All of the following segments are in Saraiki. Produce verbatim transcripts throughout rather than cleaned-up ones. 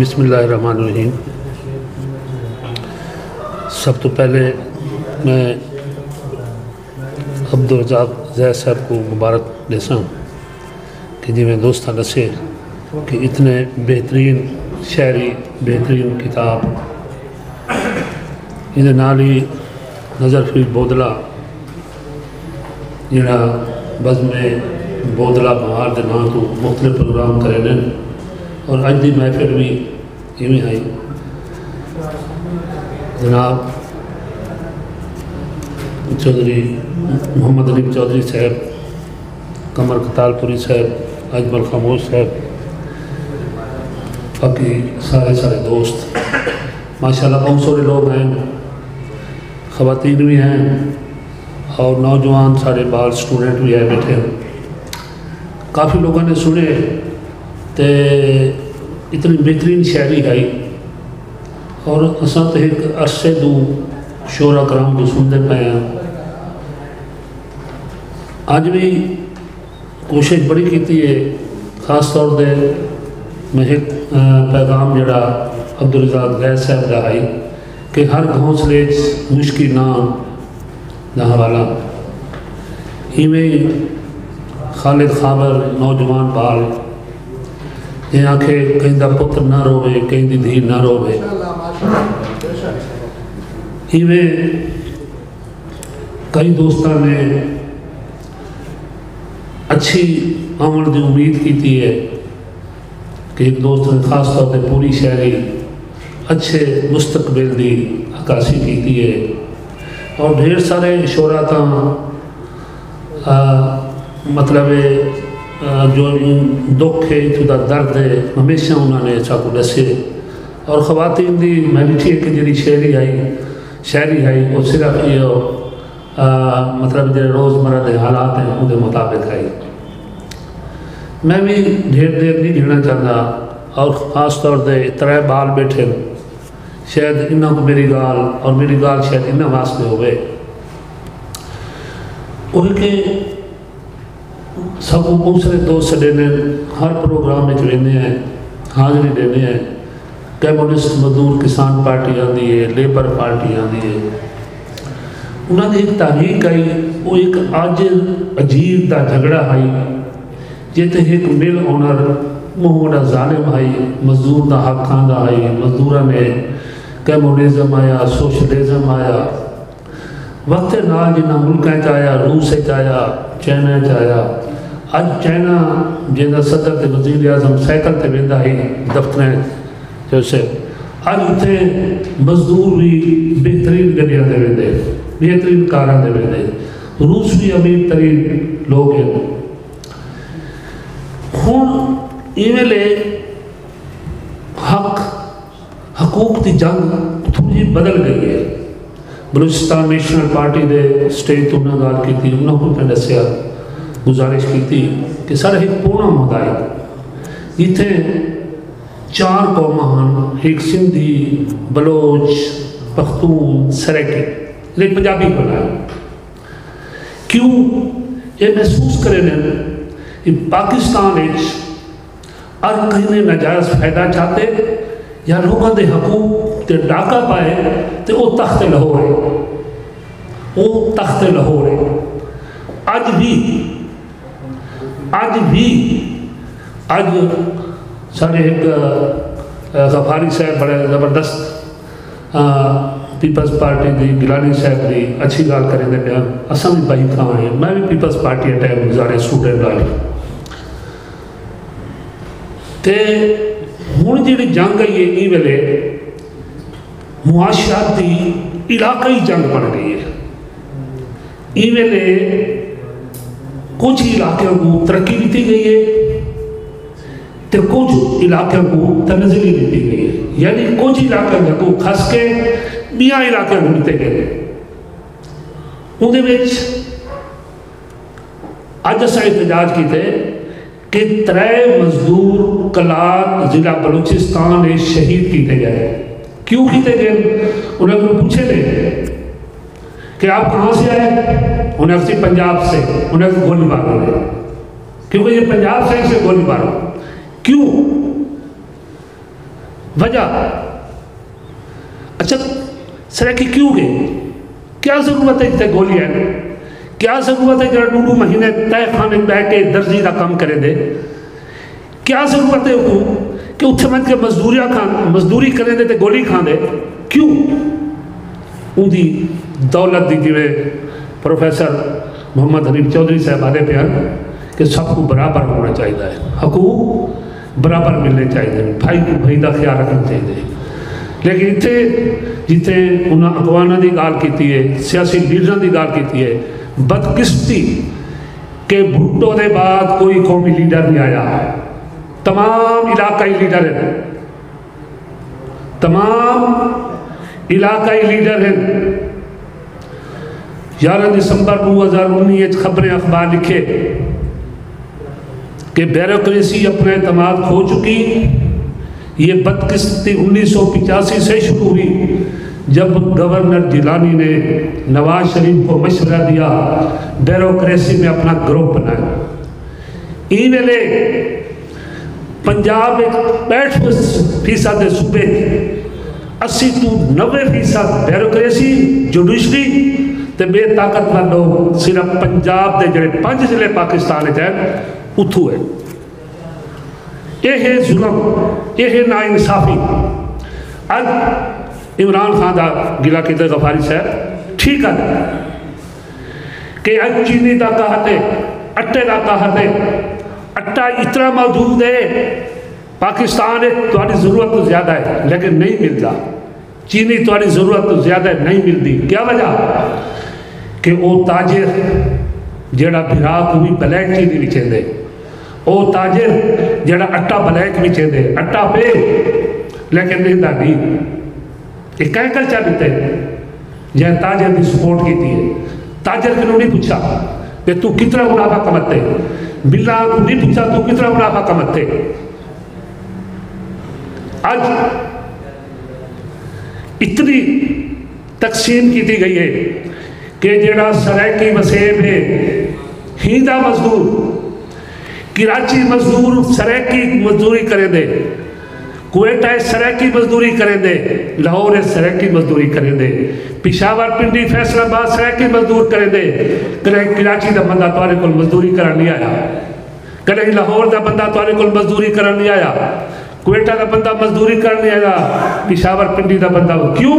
بسم اللہ الرحمن الرحیم۔ سب توں پہلے میں عبدالرزاق زید صاحب کوں مبارک ݙیساں کہ جیویں دوستاں ݙسے کہ اتنے بہترین شاعری، بہترین کتاب، ایندے نال ہی نذر فرید بودلا جیڑھا بزم بودلا بہار دے ناں توں مختلف پروگرام کریندن، اور اڄ دی محفل وی ایویں ہئی۔ جناب چوہدری محمد حنیف چوہدری صاحب، قمر قتال پوری صاحب، اجمل خاموش صاحب، باقی سارے سارے دوست، ماشاءاللہ بہت سارے لوگ ہیں، خواتین بھی ہیں اور نوجوان سارے بال اسٹوڈنٹ بھی آئے بیٹھے ہیں۔ کافی لوگوں نے سنے تے اتنی بہترین شاعری گائی، اور اساں تے ایک عرصے دو شعرا کرام کو سنتے پے ہیں۔ اج بھی کوشش بڑی کیتی ہے، خاص طور تے میں ایک پیغام جڑا عبدالرزاق غیث صاحب دا آئی کہ ہر گھونسلے مشکی نام دا حوالہ۔ ایویں خالد خابر نوجوان بال جیں آکھے کہیں دا پتر نہ روے، کہیں دی دھی نہ روے۔ ایویں کئی دوستاں نے اچھی آمن دی امید کیتی ہے کہ ایک دوست نے خاص طور پہ پوری شاعری اچھے مستقبل دی عکاسی کیتی ہے، اور ڈھیر سارے شعرا تاں مطلب جو دکھ ہے، اتھوں دا درد ہے، ہمیشہ انہاں نے ساکوں ڈسے۔ اور خواتین دی میں ڈٹھی ہے کہ جیڑھی شاعری آئی، شاعری آئی، وہ صرف یہ مطلب جیڑھے روزمرہ دے حالات ہیں، اوں دے مطابق آئی۔ میں بھی ڈھیر دیر نہیں گھننا چاہتا، اور خاص طور تے ترے بال بیٹھے، شاید انہاں کو میری گال اور میری گال شاید انہاں واسطے ہوئے۔ وہ کہ سب کو بہت سارے دوست سڈے نے، ہر پروگرام وچ ویندے ہیں، حاضری دیندے ہیں۔ کمیونسٹ مزدور کسان پارٹی آندی ہے، لیبر پارٹی آندی ہے۔ انہاں دی ایک تحریک آئی، وہ ایک عاجز اجیر دا جھگڑا ہائی، جے تے ایک مل اونر منہ وڈا ظالم ہائی، مزدور دا حق کھاندا ہائی، مزدوراں نے کمیونزم آیا، سوشلزم آیا، وقت نال جنہاں ملکاں چ آیا، روس چ آیا، چائنا چ آیا۔ اج چائنا جیندا صدر تے وزیر اعظم سائیکل تے ویندا ہی دفتراں چ، اج اتھے مزدور وی بہترین گڈیاں تے ویندے، بہترین کاراں تے ویندے۔ روس وی امیر ترین لوگ ہن۔ ہن ایویں لے حق حقوق دی جنگ تھوڑی جی بدل گئی ہے۔ بلوچستان نیشنل پارٹی دے سٹیج تو انہاں گال کیتی، انہاں کو میں دسیا، گزارش کیتی کہ سر ایک پونا مدائی جتھے چار قوماں ہن، ایک سندھی، بلوچ، پختون، سرائیکی، لیکن پنجابی بنایا۔ کیوں؟ یہ محسوس کرے نے کہ پاکستان وچ ہر کہیں نے ناجائز فائدہ چاتے یا لوگوں دے حقوق تے ڈاکہ پائے تے او تخت لاہور ہے۔ او تخت لاہور ہے۔ اج بھی، اج بھی، اج سارے ایک غفاری صاحب بڑے زبردست پیپلز پارٹی دی گیلانی صاحب دی اچھی گال کریندے پئے ہن۔ اساں وی بھائی بھرا ہیں، میں وی پیپلز پارٹی اے ٹائم گزارے اسٹوڈنٹ آئی۔ تے ہن جیڑھی جنگ آئی ہے ایں ویلے معاشیات دی علاقائی جنگ بن گئی ہے۔ ایں ویلے کجھ علاقیاں کوں ترقی ڈتی گئی ہے تے کجھ علاقیاں کوں تنزلی ڈتی گئی ہے، یعنی کجھ علاقیاں دے حقوق کھس کے بیاں علاقیاں کوں ڈتے گئے۔ اوندے وچ اج اساں احتجاج کیتے کہ ترے مزدور قلات ضلع بلوچستان اچ شہید کیتے گئے۔ کیوں کیتے گئے؟ انہاں کوں پوچھے نے کہ آپ کہاں سے آئے؟ انہاں آکھیا پنجاب سے۔ انہاں کوں گولی مار ڈتے، کیونکہ یہ پنجاب سے، اسے گولی مارو۔ کیوں؟ وجہ؟ اچھا، سرائیکی کیوں گئے؟ کیا ضرورت ہے اتنے گولی ہے؟ کیا ضرورت ہے جڑا ڈو ڈو مہینے تہہ خانے بہ کے درزی دا کام کرے دے؟ کیا ضرورت ہے کو کہ اتھے ونج کے مزدوریاں کھان، مزدوری کریں دے تے گولی کھان دے؟ کیوں؟ ان دی دولت دی، جویں پروفیسر محمد حنیف چوہدری صاحب آدھے پہ ہیں کہ سب کو برابر ہونا چاہیے ہے، حقوق برابر ملنے چاہیے ہیں، بھائی کو بھائی دا خیال رکھنا چاہیے۔ لیکن اتھے جتھے انہاں اگواناں دی گال کیتی ہے، سیاسی لیڈراں دی گال کیتی ہے، بدقسمتی کہ بھٹو دے بعد کوئی قومی لیڈر نہیں آیا۔ تمام علاقائی لیڈر ہیں، تمام علاقائی لیڈر ہیں۔ یارہ دسمبر دو ہزار انیس وچ خبریں اخبار لکھے کہ بیوروکریسی اپنا اعتماد کھو چکی۔ یہ بدقسمتی انیس سو پچاسی سے شروع ہوئی، جب گورنر جیلانی نے نواز شریف کو مشورہ دیا، بیوروکریسی میں اپنا گروپ بنائے۔ ایں ویلے پنجاب وچ پینٹھ فیصد دے صوبے، اسی توں نوے فیصد بیوروکریسی، جوڈیشری، تے بے طاقتور لوگ صرف پنجاب دے جڑے پنج ضلع پاکستان وچ ہیں، اتھوں ہے۔ اے ہے ظلم، اے ہے ناانصافی۔ اج عمران خان دا گلا کیتے غفاری صاحب، ٹھیک ہے کہ اج چینی دا قحط ہے، اٹے دا قحط ہے، اٹا اتنا موجود ہے پاکستان وچ تہاݙی ضرورت توں زیادہ ہے لیکن نہیں ملدا۔ چینی تہاݙی ضرورت توں زیادہ نہیں ملدی۔ کیا وجہ؟ کہ او تاجر جیڑھا بھرا کوں وی بلیک چینی وچیندے، او تاجر جیڑھا اٹا بلیک وچیندے، اٹا پے لیکن ݙیندا نہیں۔ اے کہیں کلچر ݙتے جیں تاجر دی سپورٹ کیتی ہے؟ تاجر کنوں نہیں پچھا کہ توں کتنا منافع کماتے، ملاں کوں نہیں پچھا توں کتنا منافع کماتے۔ اج اتنی تقسیم کیتی گئی ہے کہ جیڑھا سرائیکی وسیب ہے، ہیندا مزدور، کراچی مزدور سرائیکی مزدوری کریندے، کوئٹہ سرائیکی مزدوری کریندے، لاہور سرائیکی مزدوری کریندے، پشاور، پنڈی، فیصل آباد سرائیکی مزدور کریندے، کراچی دا بندہ تہاݙے کول مزدوری کرݨ نہیں آیا۔ کݙاہیں لاہور دا بندہ تہاݙے کول مزدوری کرݨ نہیں آیا، کوئٹہ دا بندہ مزدوری کرݨ نہیں آیا، پشاور پنڈی دا بندہ۔ کیوں؟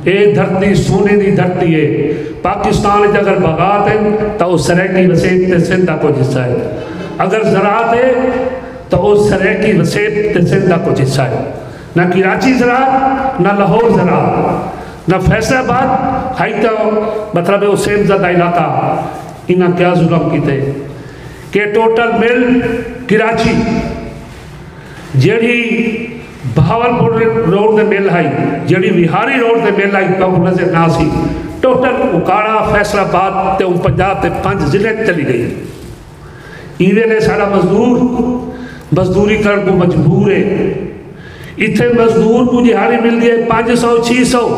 اے دھرتی سونے دی دھرتی ہے۔ پاکستان وچ اگر باغات ہیں تاں او سرائیکی وسیب تے سندھ دا کجھ حصہ ہے، اگر زراعت ہے تاں او سرائیکی وسیب تے سندھ دا کجھ حصہ ہے۔ نہ کراچی زراعت، نہ لاہور زراعت، نہ فیصل آباد، ہائی تاں مطلب ہے او سیب زدہ علاقہ۔ انہاں کیا ظلم کیتے کہ ٹوٹل مل کراچی، جیڑھی بہاول پور روڈ تے مل ہائی، جیڑھی وہاری روڈ تے مل ہائی، تہاکوں نظر نہ سی، ٹوٹل اوکاڑا، فیصل آباد تے اوں پنجاب دے پنج ضلع چلی گئی۔ ایں ویلے ساݙا مزدور مزدوری کرݨ کوں مجبور ہے۔ اتھے مزدور کوں ݙیہاڑی ملدی ہے پنج سو، چھی سو۔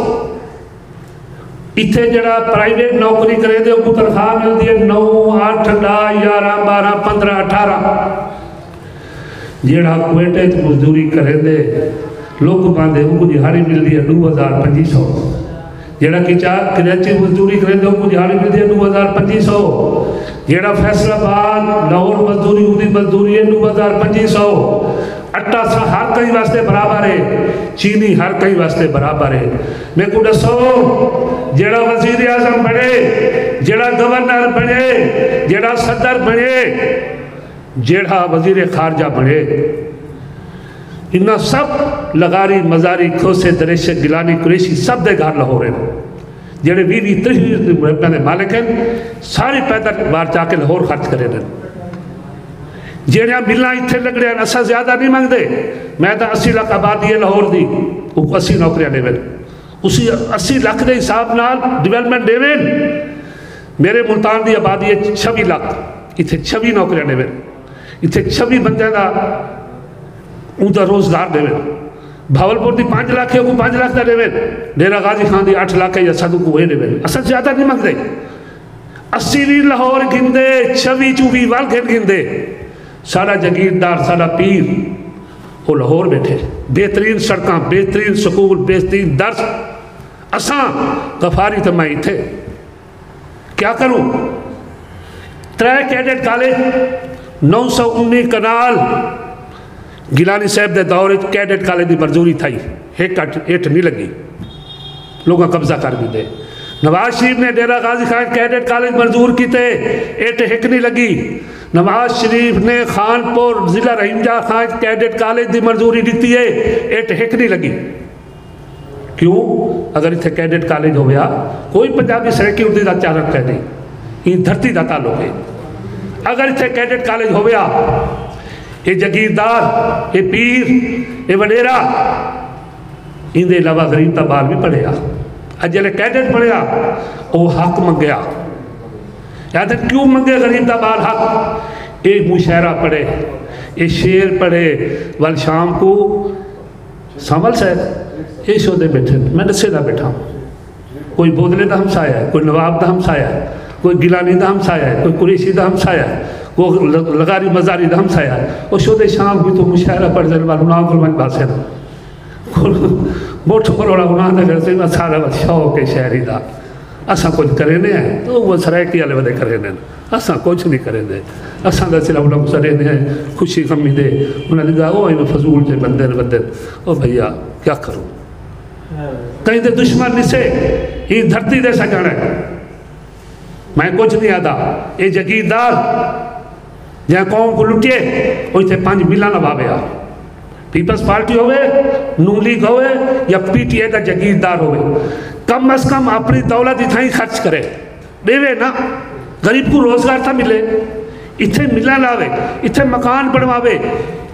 اتھے جڑا پرائیویٹ نوکری کریندے، اوکوں تنخواہ ملدی ہے نو، اٹھ، ݙاہ، یارہاں، بارہاں، پندرہ، اٹھارہ۔ جیڑھا کوئٹے اچ مزدوری کریندے، لک پاندے، اوکوں ݙیہاڑی ملدی ہے ݙو ہزار پنجی سو۔ جیڑھا کچا-، کراچی مزدوری کریندے، اوکوں ݙیہاڑی ملدی ہے ݙو ہزار پنجی سو۔ جیڑھا فیصل آباد، لاہور مزدوری، اوندی مزدوری ہے ݙو ہزار پنجی سو۔ اٹا سا ہر کہیں واسطے برابر ہے، چینی ہر کہیں واسطے برابر ہے۔ میکوں ݙسو، جیڑھا وزیر اعظم بݨے، جیڑھا گورنر بݨے، جیڑھا صدر بݨے، جیڑھا وزیر خارجہ بݨے، انہاں سب لغاری، مزاری، کھوسے، دریشے، گیلانی، قریشی سب دے گھر لاہور ہن۔ جیڑھے ویہہ ویہہ، تریہہ تریہہ روپیاں دے مالک ہن، ساری پیدل وار چا کے لاہور خرچ کریندن۔ جیڑھیاں ملاں اتھے لڳڑیاں ہن، اساں زیادہ نہیں منگدے۔ میں تاں اسی لکھ آبادی ہے لاہور دی، اوکوں اسی نوکریاں ݙیون۔ اسی اسی لکھ دے حساب نال ڈیولپمنٹ ݙیون۔ میرے ملتان دی آبادی ہے چھوی لکھ، اتھے چھوی نوکریاں ݙیون۔ اتھے چھوی بندیاں دا اوندا روزگار ݙیون۔ بھاولپور دی پنج لکھ ہے، اوکوں پنج لکھ دا ݙیون۔ ڈیرہ غازی خان دی اٹھ لکھ ہے یا ساکوں کوئی ݙیون۔ اساں زیادہ نہیں منگدے۔ اسی وی لاہور گھندے، چھوی چوں وی ول گھن گھندے۔ ساݙا جاگیردار، ساݙا پیر، او لاہور ٻیٹھے، بہترین سڑکاں، بہترین سکول، بہترین درس۔ اساں غفاری تے میں اتھے کیا کروں؟ ترے کیڈٹ کالج، نو سو انی کنال۔ گیلانی صاحب دے دور وچ کیڈٹ کالج دی منظوری تھئی، ہک اٹ اٹ نہیں لگی، لوگاں قبضہ کر گھدے۔ نواز شریف نے ڈیرہ غازی خان کیڈٹ کالج منظور کیتے، اٹ ہک نہیں لگی۔ نواز شریف نے خان پور ضلع رحیم جا خان کیڈٹ کالج دی منظوری ݙتی ہے، اٹ ہک نہیں لگی۔ کیوں؟ اگر اتھے کیڈٹ کالج ہویا، کوئی پنجابی سرائیکی اردو دا چارن کائنی، ایں دھرتی دا تعلق ہے۔ اگر اتھے کیڈٹ کالج ہویا، اے جگیردار، اے پیر، اے وڈیرا، ایندے علاوہ غریب دا ٻال وی پڑھیا۔ اڄ جیلے کیڈٹ بݨیا، او حق منگیا۔ یاد ہے کیوں منگے غریب دا ٻال حق؟ اے مشاعرہ پڑھے، اے شعر پڑھے، ول شام کو سانول صاحب، اے شودے ٻیٹھے، میں ݙسیندا ٻیٹھا۔ کوئی بودلے دا ہمسایہ ہے، کوئی نواب دا ہمسایہ ہے، کوئی گیلانی دا ہمسایہ ہے، کوئی قریشی دا ہمسایہ ہے، کوئی ل-، لغاری مزاری دا ہمسایہ ہے۔ او شودے شام ہوئی تو مشاعرہ پڑھدے، ول انہاں کول ونڄ ٻہسن۔ مٹھ مروڑا انہاں دے گھر تے، بس سارا بس شوق ہے شاعری دا۔ اساں کجھ کریندے ہیں، او سرائیکی والے ودے کریندے ہیں۔ اساں کجھ نہیں کریندے۔ اساں دا صرف انہاں کوں سݙیندے ہیں، خوشی غمی دے، انہاں دی ڳالھ، او ایویں فضول جے بندے نے، بندے نے۔ او بھیا، کیا کروں؟ کہیں دے دشمن نسے، ایں دھرتی دے سڄݨ ہے۔ میں کجھ نہیں آہدا، اے جگیردار جیں قوم کوں لٹیے، او اتھے پنج ملاں لواوے آ۔ پیپلز پارٹی ہووے، نون لیگ ہووے یا پی ٹی آئی دا جگیردار ہووے، کم از کم اپݨی دولت اتھائیں خرچ کرے، ݙیوے نا، غریب کوں روزگار تاں ملے۔ اتھے ملاں لاوے، اتھے مکان بݨواوے،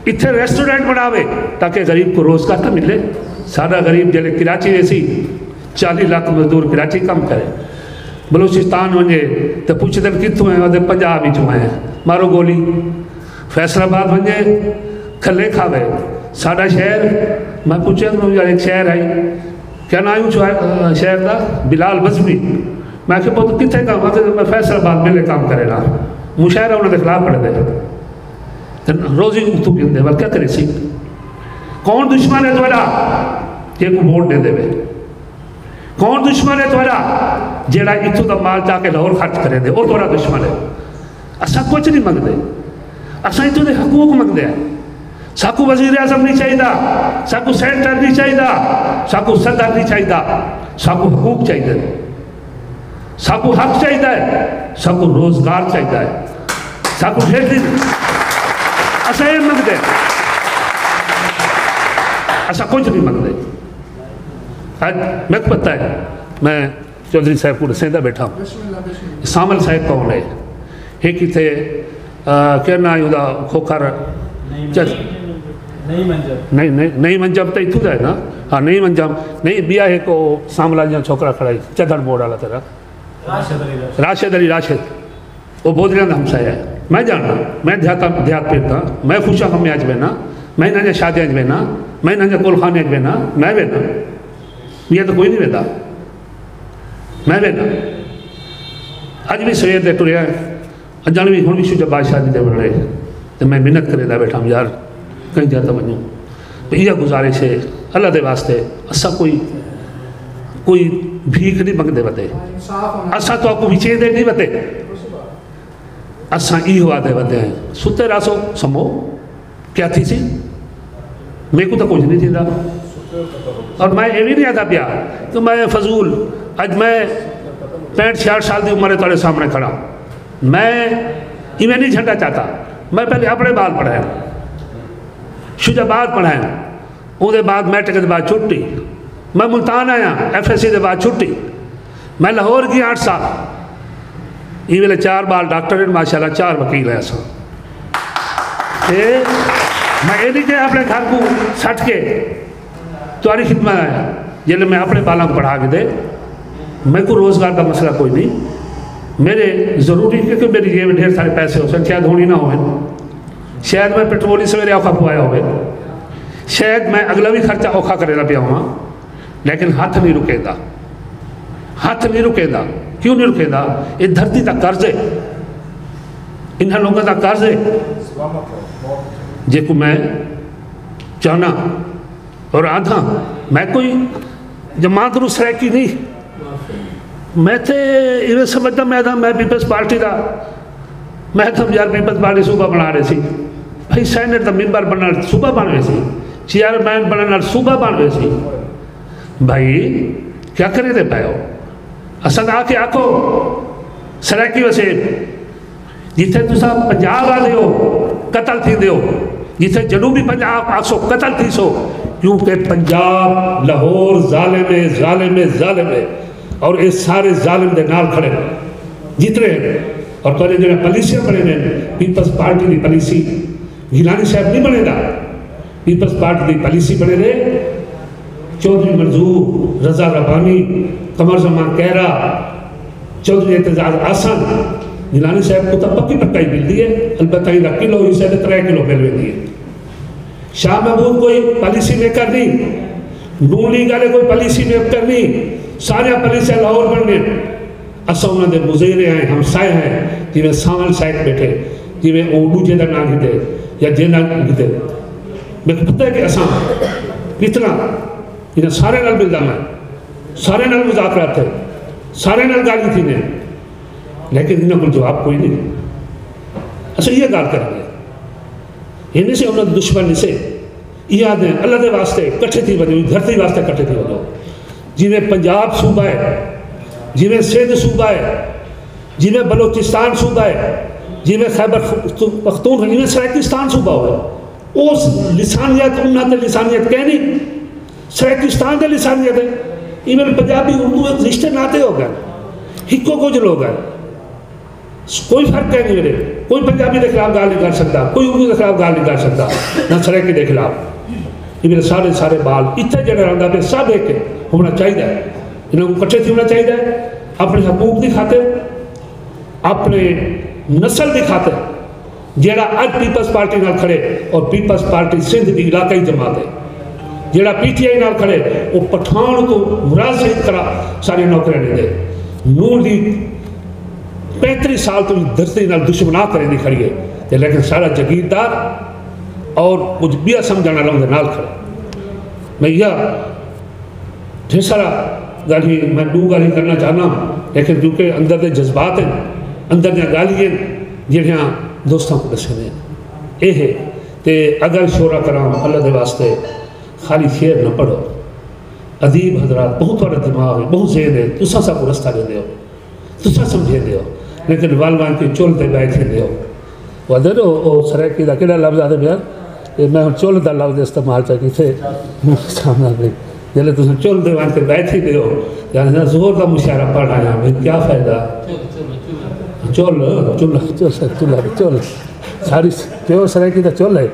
اتھے ریسٹورنٹ بݨاوے، تاکہ غریب کوں روزگار تاں ملے۔ ساݙا غریب جیلے کراچی ویسی، چالیہہ لکھ مزدور کراچی کم کرے، بلوچستان ونڄے تے پچھدن کتھوں ہیں؟ آہدے پنجاب وچوں ہیں۔ مارو گولی۔ فیصل آباد ونڄے، کھلے کھاوے۔ ساݙا شہر، میں پچھیا توں یار، ہک شہر ہے، کیا ناں ہے شہر دا؟ بلال بزمی۔ میں آکھیا پتر کتھے کم؟ آہدے میں فیصل آباد ملے کم کرینداں۔ مشاعرہ انہاں دے خلاف پڑھدے تے روزی اتوں گھندے، ول کیا کریسی؟ کون دشمن ہے تہاݙا جیکوں ووٹ ݙیندے وے؟ کون دشمن ہے تہاݙا جیڑھا اتھوں دا مال چا کے لاہور خرچ کریندے؟ او تہاݙا دشمن ہے۔ اساں کجھ نہیں منگدے، اساں اتھوں دے حقوق منگدے ہیں۔ ساکوں وزیر اعظم نہیں چاہیدا، ساکوں سینیٹر نہیں چاہیدا، ساکوں صدر نہیں چاہیدا، ساکوں حقوق چاہیدے۔ ساکوں حق چاہیدا ہے، ساکوں روزگار چاہیدا ہے، ساکوں ڈھیر دی، اساں اے منگدے ہیں۔ اساں کجھ نہیں منگدے۔ اڄ میکوں پتہ ہے، میں چوہدری صاحب کوں ݙسیندا ٻیٹھا ہوں۔ سانول صاحب کون ہے؟ ہک اتھے، آ، کیا ناں ہے اوندا؟ کھوکھر۔ نعیم، چ-، نعیم انجم۔ نعیم، نعیم، نعیم انجم تاں اتھوں دا ہے نا؟ ہاں، نعیم انجم۔ نہیں، ٻیا ہک او سانولا جیہاں چھوکرا کھڑا ہے، چدھڑ موڑ والا تیرا۔ راشد علی راشد۔ راشد علی راشد۔ او بودلیاں دا ہمسایہ ہے۔ میں ڄاݨداں، میں دیہاتاں، دیہات پھردا، میں خوشیاں غمیاں اچ وینداں، میں انہاں دیاں شادیاں اچ وینداں، میں انہاں دیاں کول خانیاں اچ وینداں، میں وینداں۔ ٻیا تاں کوئی نہیں ویندا۔ میں وینداں۔ اڄ وی سویر دے ٹریا، اڄݨ وی، ہݨ وی شجاع بادشاہ دی دے ونڄݨے۔ تے میں منت کریندا ٻیٹھا ہم یار، کہیں جا تاں ونڄوں۔ تے ایہا گزارش ہے اللہ دے واسطے، اساں کوئی، کوئی بھیک نہیں منگدے ودے۔ اساں تہاکوں وچیندے نہیں ودے۔ اساں ایہو آہدے ودے ہیں، ستے رہسو سمو، کیا تھیسی؟ میکوں تاں کجھ نہیں تھیندا۔ اور میں اے وی نہیں آہدا پیا کہ میں فضول، اڄ میں پینٹھ چھیاٹھ سال دی عمر ہے تہاݙے سامݨے کھڑا، میں ایویں نہیں جھنڈا چاتا۔ میں پہلے اپݨے ٻال پڑھائن، شجاع آباد پڑھائن، اوندے بعد میٹرک دے بعد چھٹی، میں ملتان آیا، ایف ایس سی دے بعد چھٹی، میں لاہور ڳیا اٹھ سال۔ ایں ویلے چار ٻال ڈاکٹر ہن، ماشاءاللہ چار وکیل ہیں اساں۔ تے میں اے نہیں کہ اپݨے گھر کوں سٹ کے تہاݙی خدمت آیا۔ جیلے میں اپݨے ٻالاں کوں پڑھا گھدے، میکوں روزگار دا مسئلہ کوئی نہیں۔ میرے ضروری، کیونکہ میری جیب ڈھیر سارے پیسے ہوسن، شاید ہݨ ہی نہ ہوون، شاید میں پٹرول ہی سویرے اوکھا پوایا ہووے، شاید میں اڳلا وی خرچہ اوکھا کریندا پیا ہوواں۔ لیکن ہتھ نہیں رکیندا، ہتھ نہیں رکیندا۔ کیوں نہیں رکیندا؟ اے دھرتی دا قرض ہے، انہاں لوکاں دا قرض ہے، جیکوں میں چاہنا اور آدھا، میں کوئی جماعت نو سرائیکی نہیں۔ میں تے ایویں سمجھدا، میں آدھا میں پیپلز پارٹی دا، میں آدھا یار پیپلز پارٹی صوبہ بنا رہے سی بھائی، سینیٹ دا ممبر بننا صوبہ بن وے سی، چیئرمین بننا صوبہ بن وے سی۔ بھائی کیا کرے دے پے ہو؟ اساں آ کے آکھو سرائیکی وسیب، جتھے تساں پنجاب آ دیو قتل تھی دیو، جتھے جنوبی پنجاب آسو قتل تھی سو، کیونکہ پنجاب لاہور ظالم ہے، ظالم ہے، ظالم ہے، اور اے سارے ظالم دے نال کھڑے جتنے ہیں۔ اور تہاڈے جڑے پالیسیاں بنے نے، پیپلز پارٹی دی پالیسی، گیلانی صاحب نہیں بنے دا، پیپلز پارٹی دی پالیسی بنے دے، چوہدری منظور، رضا ربانی، قمر زمان کہرا، چوہدری اعتزاز احسن، گیلانی صاحب کو تاں پکی پکائی ملدی ہے، البتہ ایندا کلو حصہ تے ترے کلو مل ویندی ہے۔ شاہ محمود کوئی پالیسی میکر نہیں، نون لیگ والے کوئی پالیسی میکر نہیں، سارے پالیسیاں لاہور بن گئے۔ اساں انہاں دے مزیرے ہیں، ہمسائے ہیں، جیویں سانول شیخ بیٹھے، جیویں او ڈوجھے دا ناں گھدے یا جیندا گھدے۔ میکوں پتہ ہے کہ اساں کتنا انہاں سارے نال ملدا میں، سارے نال مذاکرات ہے، سارے نال گالھیں تھیندے ہیں، لیکن انہاں کول جواب کوئی نہیں۔ اساں ایہا گالھ کرݨی ہے، اے نہیں سے انہاں دے دشمن نہیں سے۔ ایہا آہدے ہیں اللہ دے واسطے کٹھے تھی ونڄو، دھرتی واسطے کٹھے تھی ونڄو۔ جیویں پنجاب صوبہ ہے، جیویں سندھ صوبہ ہے، جیویں بلوچستان صوبہ ہے، جیویں خیبر پختونخوا، جیویں سرائیکستان صوبہ ہوئے، اس لسانیت، انہاں تے لسانیت کہنی، سرائیکستان دے لسانیت ہے۔ ایون پنجابی، اردو ایک رشتے ناطے ہو گئے، ہکو کجھ لوگ ہیں۔ کوئی فرق ہے نہیں میرے، کوئی پنجابی دے خلاف گالھ نہیں کر سکدا، کوئی اردو دے خلاف گالھ نہیں کر سکدا، نہ سرائیکی دے خلاف۔ یہ میرے سارے سارے بال اتنے جڑے رہندا پہ سب ایک ہونا چاہیے، انہاں کو کٹھے تھی ہونا چاہیے اپنے حقوق دی خاطر، اپنے نسل دی خاطر۔ جیڑا اج پیپلز پارٹی نال کھڑے اور پیپلز پارٹی سندھ دی علاقائی جماعت ہے، جیڑا پی ٹی آئی نال کھڑے، وہ پٹھان کو مراد سے طرح ساری نوکریاں ݙیندے۔ نون لیگ پینتیس سال تو دھرتی نال دشمنا کریں دی کھڑی ہے، تے لیکن سارا جگیردار اور کچھ بیا سمجھݨ والا اندے نال کھڑے۔ میں یہ ڈھیر سارا گالھی، میں ڈو گالھی کرنا چاہنا، لیکن کیونکہ اندر دے جذبات ہیں، اندر دیاں گالھی ہیں، جہڑیاں دوستاں کو دسنے ہیں۔ اے ہے تے اگر شعرا کرام اللہ دے واسطے خالی شعر نہ پڑھو، ادیب حضرات بہت بڑا دماغ ہے، بہت ذہن ہے، تساں سب کو رستہ دے دیو، تساں سمجھے دیو، لیکن ول ون کے چل تے بیٹھے دیو۔ وہ دے دو، او سرائیکی دا کیڑا لفظ آتے پیا؟ اے میں ہن چل دا لفظ استعمال چا کیتے۔ سامنے بھی جلے تساں چل دے ون کے بیٹھے دیو، یعنی نہ زور دا مشاعرہ پڑھ آیا، بھئی کیا فائدہ؟ چل، چل، چل، چل۔ ساری پیور سرائیکی دا چل ہے۔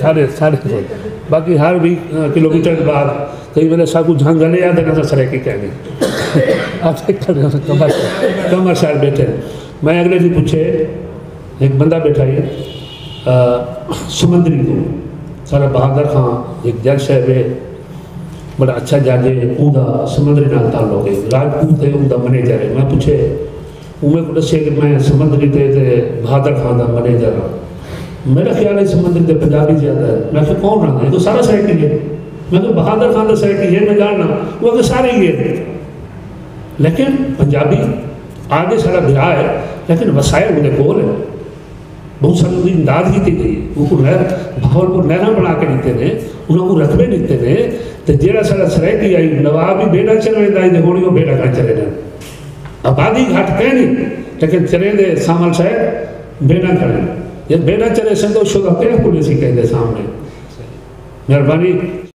ساݙے، ساݙے کول۔ باقی ہر ویہہ کلومیٹر دے بعد کئی ویلے ساکوں جھنگ ہلے آہدے نہ تاں سرائیکی کہنی۔ آپ دیکھ کر کمر، کمر شاید بیٹھے۔ میں اگلے دی پچھے، ایک بندہ بیٹھا ہے، آ، سمندری کو، سارا بہادر خان، ایک جج صاحب ہے، بڑا اچھا جج ہے، اوندا سمندری نال تعلق ہے، راجپوت ہے، اوندا منیجر ہے۔ میں پچھے، اوویں کوں ݙسے کہ میں سمندری تے، تے بہادر خان دا منیجر ہاں۔ میرا خیال ہے سمندری تے پنجابی زیادہ ہے۔ میں آکھیا کون رہندا ہے؟ تو سارا سرائیکی ہے۔ میں آکھیا بہادر خان دا سرائیکی ہے، میں ڄاݨنا۔ وہ آکھیا سارے ہی ہے۔ لیکن پنجابی آگے سارا بھرا ہے، لیکن وسائل اوندے کول ہے۔ بہت ساری اوندی امداد کیتی گئی ہے۔ اوکوں نہر، بہاول پور نہراں بݨا کے ݙتے نے، انہاں کوں رقبے ݙتے نے، تے جیڑھا سارا سرائیکی آئی، نواب وی بیڑا چلویندا ہئی تے ہݨ وی او بیڑا کائیں چلیندے۔ آبادی گھٹ کائنی، لیکن چلیندے سانول صاحب بیڑا کھڑے۔ جے بیڑا چلے سندو شودا کیڑھے پولیسی کہندے سامݨے۔ مہربانی،